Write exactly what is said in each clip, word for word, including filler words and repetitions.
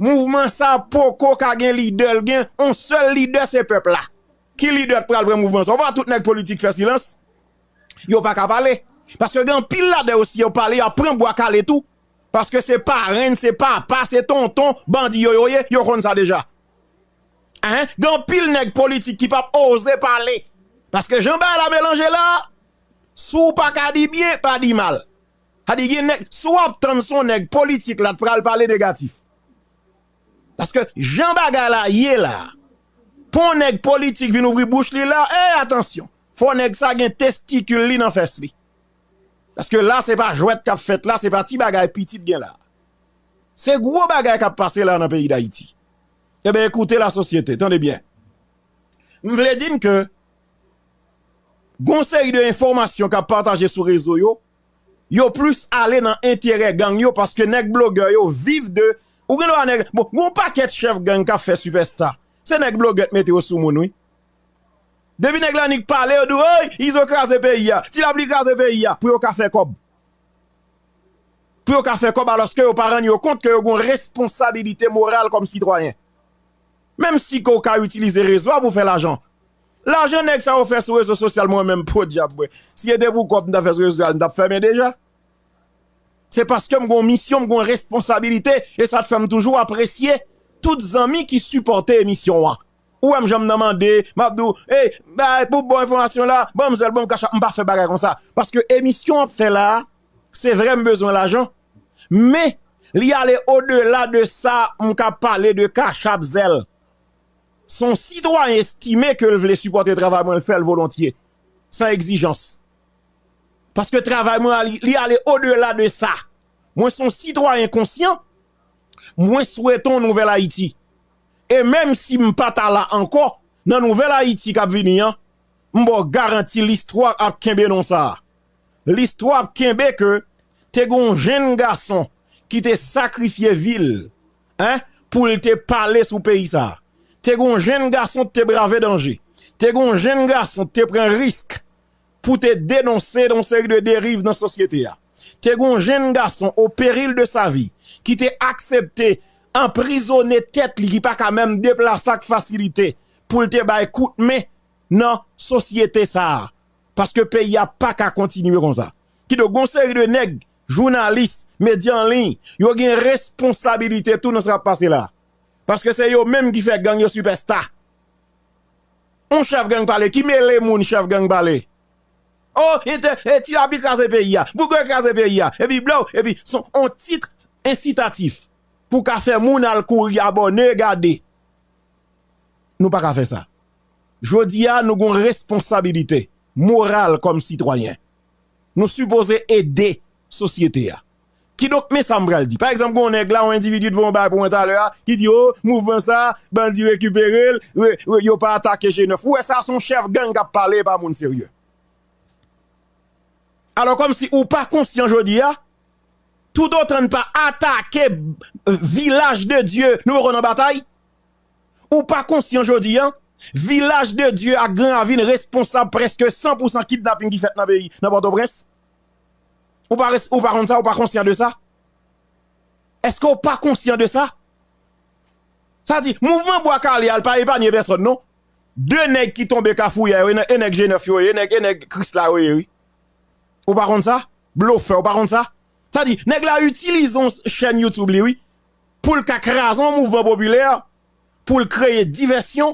Mouvman sa poko ka gen lidè l gen, on sèl lidè se pèp la. Ki lidè k pral pran mouvman sa? Ou pa tout nèg politik fè silans? Yo pa ka pale. Paske gen anpil ladan yo, si yo pale, y ap pran bwa kale tou. Paske se parenn, se papa, se tonton, bandi yo, yo ye, yo konn sa deja. Hein? Gen anpil nèg politik ki p ap oze pale. Paske jan bagay la melanje la, si w pa ka di byen, pa di mal. Sa di gen nèg, si w ap tann se yon nèg politik la t pral pale negatif. Paske jan bagay la ye la, pou yon nèg politik vin ouvri bouch li la, ey, atansyon. Fò nèg sa gen testikil li nan fès li. Paske la, se pa jwèt k ap fèt la, se pa ti bagay pitit gen la. Se gwo bagay k ap pase la nan peyi Dayiti. Ebyen, ekoute lasosyete, tande byen. M vle di n ke gon seri de enfòmasyon k ap pataje sou rezo yo, yo plis ale nan enterè gang yo, paske nèg blogè yo viv de, ou gen dwa nèg, bon, gon pakèt chèf gang k ap fè sipèsta. Se nèg blogè t mete yo sou moun, wi. Depi nèg la nik pale, yo di w, oy, Izo kraze peyi a, Ti Lapli kraze peyi a, pou yo ka fè kòb. Pou yo ka fè kòb, alòske yo pa rann yo kont ke yo gon responsabilite moral kòm sitwayen. Menm si ke w ka itilize rezo a pou fè lajan. Lajan nèg sa yo fè sou rezo sosyal, mwen menm, podyab, mwen. Si se te pou kòb m ta fè sou rezo sosyal, m t ap fèmen deja. Se paske m gon misyon, m gon responsabilite, e sa t fè m toujou apresye tout zanmi ki sipòte emisyon an. Ou wè m jan m nan mande, m ap di w, ey, bay, pou bon enfòmasyon la, ban m zèl, ban m kachap, m pa fè bagay konsa. Paske emisyon w ap fè la a, se vre m bezwen lajan, men li ale odela de sa, m ka pale de kachap, zèl. Si yon sitwayen estime ke l vle sipòte travay mwen, l fè l volontye, san egzijans. Paske travay mwen, li, li ale odela de sa. Mwen se yon sitwayen konsyan, mwen swete yon nouvèl Ayiti. E menm si m pa ta la ankò, nan nouvèl Ayiti k ap vini an, m ba w garanti listwa ap kenbe non sa a. Listwa ap kenbe ke te gen yon jenn gason ki te sakrifye vi l, en, pou l te pale sou peyi sa a. Te gen yon jenn gason ki te brave danje. Te gen yon jenn gason ki te pran risk pou te denonse yon seri de deriv nan sosyete a. Te gen yon jenn gason, o peril de sa vi, ki te aksepte anprizone tèt li, ki pa ka menm deplase ak fasilite, pou l te bay kout men nan sosyete sa a. Paske peyi a pa ka kontinye konsa. Kidonk, gon seri de nèg, jounalis, medya an liy, yo gen responsabilite tou nan sa k ap pase la. Paske se yo menm ki fè gang yo sipèsta. On chèf gang pale, ki mele moun chèf gang pale. Oh, e te, e Ti Lapli kraze peyi a, Bougre kraze peyi a. Epi blow, epi se on tit ensitatif pou ka fè moun al kouri abòne, gade. Nou pa ka fè sa. Jodi a, nou gon responsabilite moral kòm sitwayen. Nou sipoze ede sosyete a. Kidonk, men sa m pral di. Pa egzanp, gon nèg la, yon endividi t voye yon bagay pou mwen talè a, ki di, oh, mouvman sa, bandi rekipere l, re- re- yo pa atake G nèf. Ou wè sa, se yon chèf gang k ap pale, e pa moun serye. Alò, kòmsi ou pa konsyan jodi a, toutotan n pa atake vilaj de Dye, nou poko nan batay. Ou pa konsyan jodi a, vilaj de Dye ak Gran Ravin responsab prèske san pou san kidnaping ki fèt nan peyi, nan Pòtoprens. Ou pa res- ou pa konn sa, ou pa konsyan de sa? Èske w pa konsyan de sa? Sa di, mouvman Bwa Kale a, l pa epanye pèsòn, non. De nèg ki tonbe Kafouyè yo, e nè- e nèg G nèf yo ye, e nèg, e nèg Krisla yo ye, wi. Ou pa konn sa? Blofè, ou pa konn sa? Sa di, nèg la itilize yon chèn YouTube li, wi, pou l ka kraze yon mouvman popilè, pou l kreye divèsyon,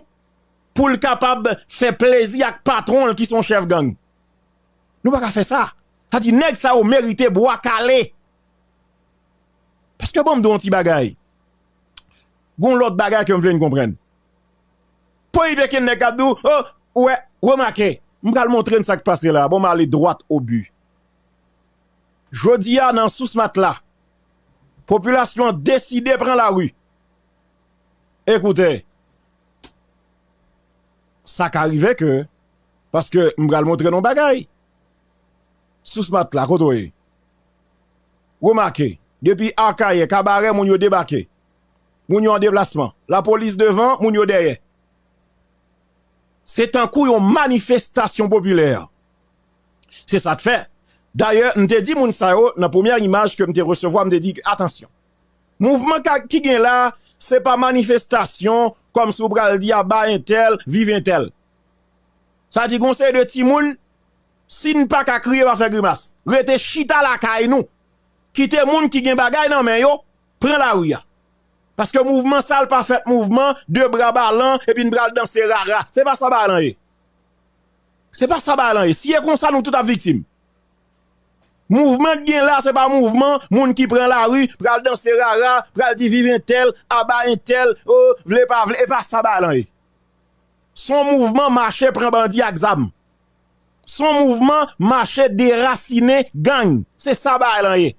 pou l kapab fè plezi ak patwon l ki se yon chèf gang. Nou pa ka fè sa. Sa di, nèg sa yo merite Bwa Kale. Paske bon, m di w yon ti bagay. Gon lòt bagay ke m vle n konprann. Pou rive ke nèg ap di w, oh, ou wè, remake, m pral montre n sa k pase la. Bon, m ale dwat o bi. Jodi a, nan Sous Matla, popilasyon an deside pran lari. Ekoute, sa ka rive ke, paske m pral montre n yon bagay. Sous Matla, kote w ye? Remake, depi Akayè, Kabarè, moun yo debake. Moun yo an deplasman. Lapolis devan, moun yo dèyè. Se tankou yon manifestasyon popilè. Se sa k fè. Dayè, m te di moun sa yo, nan premyè imaj ke m te resevwa, m te di, atansyon. Mouvman ka- ki gen la, se pa manifestasyon kòmsi w pral di aba entèl, viv entèl. Sa di gon seri de timoun, si n pa ka kriye, pa fè grimas. Rete chita lakay nou. Kite moun ki gen bagay nan men yo pran lari a. Paske mouvman sa l pa fèt mouvman de bra balan epi n pral danse rara. Se pa sa bagay lan ye. Se pa sa bagay lan ye. Si e konsa, nou tout ap viktim. Mouvman k gen la, se pa mouvman moun ki pran lari, pral danse rara, pral di viv entèl, aba entèl, o, vle pa vle, e pa sa bagay lan ye. Se yon mouvman mache pran bandi ak zam. Se yon mouvman mache derasinen gang. Se sa bagay lan ye.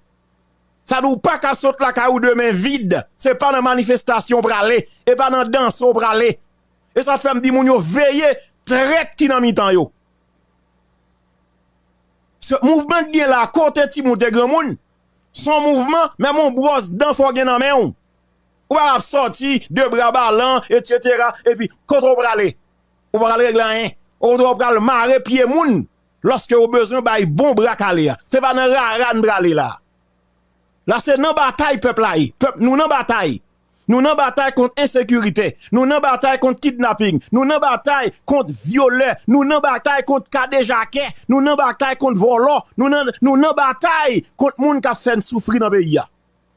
Sa di w pa ka sot lakay ou de men vid. Se pa nan manifestasyon w prale. E pa nan danse w prale. E sa t fè m di moun yo veye trèt ki nan mitan yo. Se mouvman k gen la, kote timoun te granmoun, se yon mouvman, menm yon bwòs dan fò w gen nan men w. Ou pa ap sòti de bra balan, etsetera, epi kote w prale? Ou pa pral regle anyen. Okontrè, w pral mare pye moun lòske w bezwen bay bon bra kale a. Se pa nan rara n prale la. La se nan batay pèp la ye. Pèp nou nan batay. Nou nan batay kont ensekirite. Nou nan batay kont kidnaping. Nou nan batay kont vyolè. Nou nan batay kont kadejakè. Nou nan batay kont vòlò. Nou nan, nou nan batay kont moun k ap fè n soufri nan peyi a.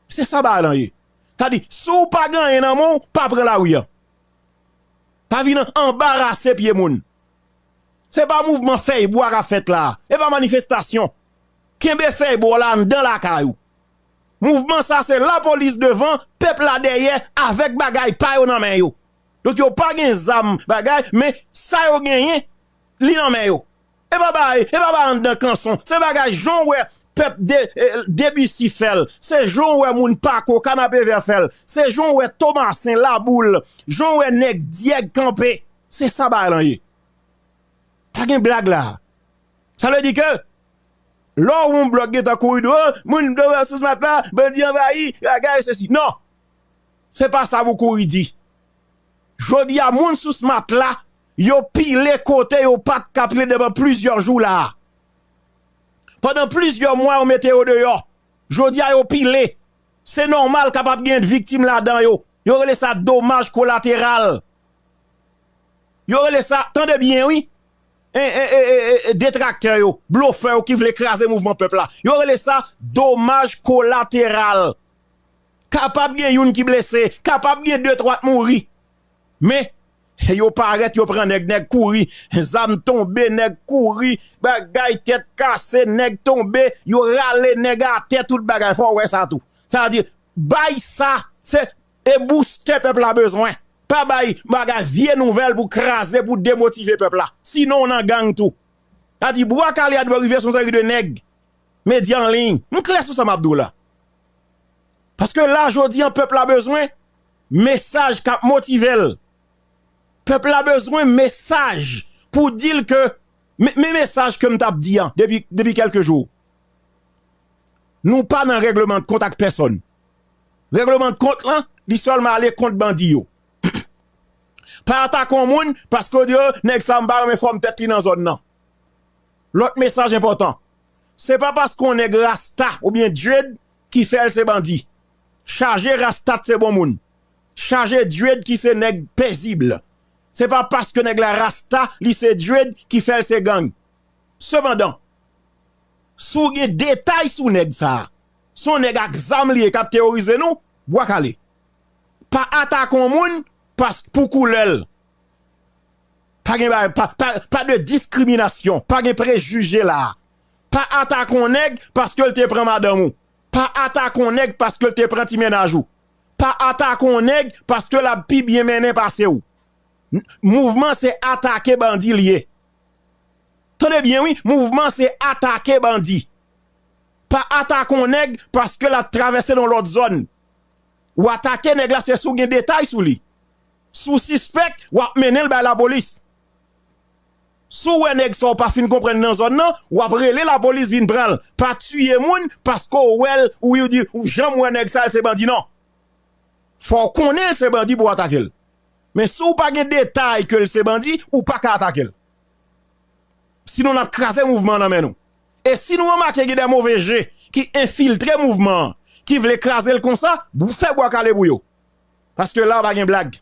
Se sa bagay lan ye. Sa di, si w pa gen anyen nan men w, pa pran lari a. Pa vin anbarase pye moun. Se pa mouvman fèy bwa k ap fèt la. E pa manifestasyon. Kenbe fèy bwa w la anndan lakay ou. Mouvman sa se lapolis devan, pèp la dèyè avèk bagay pa yo nan men yo. Donk yo pa gen zam bagay, men sa yo genyen, li nan men yo. E pa bay, e pa bay anndan kanson. Se bagay jan w wè pèp de, eh, Debisi fè l. Se jan w wè moun Pako, Kanapevè fè l. Se jan w wè Tomasen, Laboul, jan w wè nèg Dyèg kanpe. Se sa bagay lan ye. Pa gen blag la. Sa vle di ke lè w wè yon blòk gentan kouri di w, "Oh, moun sou smat la, bandi anvayi, bagay sesi." Non. Se pa sa pou kouri di. Jodi a, moun sou smat la, yo pile kote yo pa t ka pile depi plizyè jou la. Pandan plizyè mwa, yo mete yo deyò. Jodi a, yo pile. Se nòmal, kapab gen viktim ladan yo. Yo rele sa domaj kolateral. Yo rele sa, tande byen, wi. E, e, e, e, e, detraktè yo, blofè yo ki vle kraze mouvman pèp la. Yo rele sa domaj kolateral. Kapab gen youn ki blese, kapab gen de twa k mouri. Men, yo parèt, yo pran nèg, nèg kouri, zam tonbe, nèg kouri, bagay tèt kase, nèg tonbe, yo rale nèg atè, tout bagay, fò w wè sa tou. Sa vle di, bay sa, se, e boustè pèp la bezwen. Pa bay bagay vye nouvèl pou kraze, pou demotive pèp la. Sinon, w nan gang tou. Sa di, bwa kale a dwe rive sou yon seri de nèg. Medya an liy. M klè sou sa m ap di w la. Paske la, jodi an, pèp la bezwen mesaj k ap motive l. Pèp la bezwen mesaj pou di l ke, men, men mesaj ke m t ap di an depi, depi kèlke jou. Nou pa nan règleman de kont ak pèsòn. Règleman de kont lan, li sèlman ale kont bandi yo. Pa atake yon moun paske w di, "Oh, nèg sa m pa renmen fòm tèt li nan zòn nan." Lòt mesaj enpòtan. Se pa paske yon nèg rasta oubyen dread ki fè l se bandi. Chaje rasta t se bon moun. Chaje dread ki se nèg pezib. Se pa paske nèg la rasta, li se dread ki fè l se gang. Sepandan, si w gen detay sou nèg sa a, se yon nèg ak zam li ye k ap teworize nou, bwa kale. Pa atake yon moun pas-, pou koulè l. Pa gen bagay, pa, pa, pa de diskriminasyon, pa gen prejije la a. Pa atake yon nèg paske l te pran madanm ou. Pa atake yon nèg paske l te pran ti mennaj ou. Pa atake yon nèg paske l ap pi byen mennen pase w. N-, mouvman se atake bandi l ye. Tande byen wi, mouvman se atake bandi. Pa atake yon nèg paske l ap travèse nan lòt zòn. W atake nèg la se si w gen detay sou li. Si w sispèk, w ap mennen l bay lapolis. Si w wè nèg sa w pa fin konprann nan zòn nan, w ap rele lapolis vin pran l. Pa tiye moun paske w wè l, ou, ou di, "Ou janm wè nèg sa, l se bandi." Non. Fò w konnen l se bandi pou w atake l. Men si w pa gen detay ke l se bandi, ou pa ka atake l. Sinon, n ap kraze mouvman an nan men nou. E si nou remake gen de move je ki enfiltre mouvman an, ki vle kraze l konsa, fè bwa kale pou yo. Paske la pa gen blag.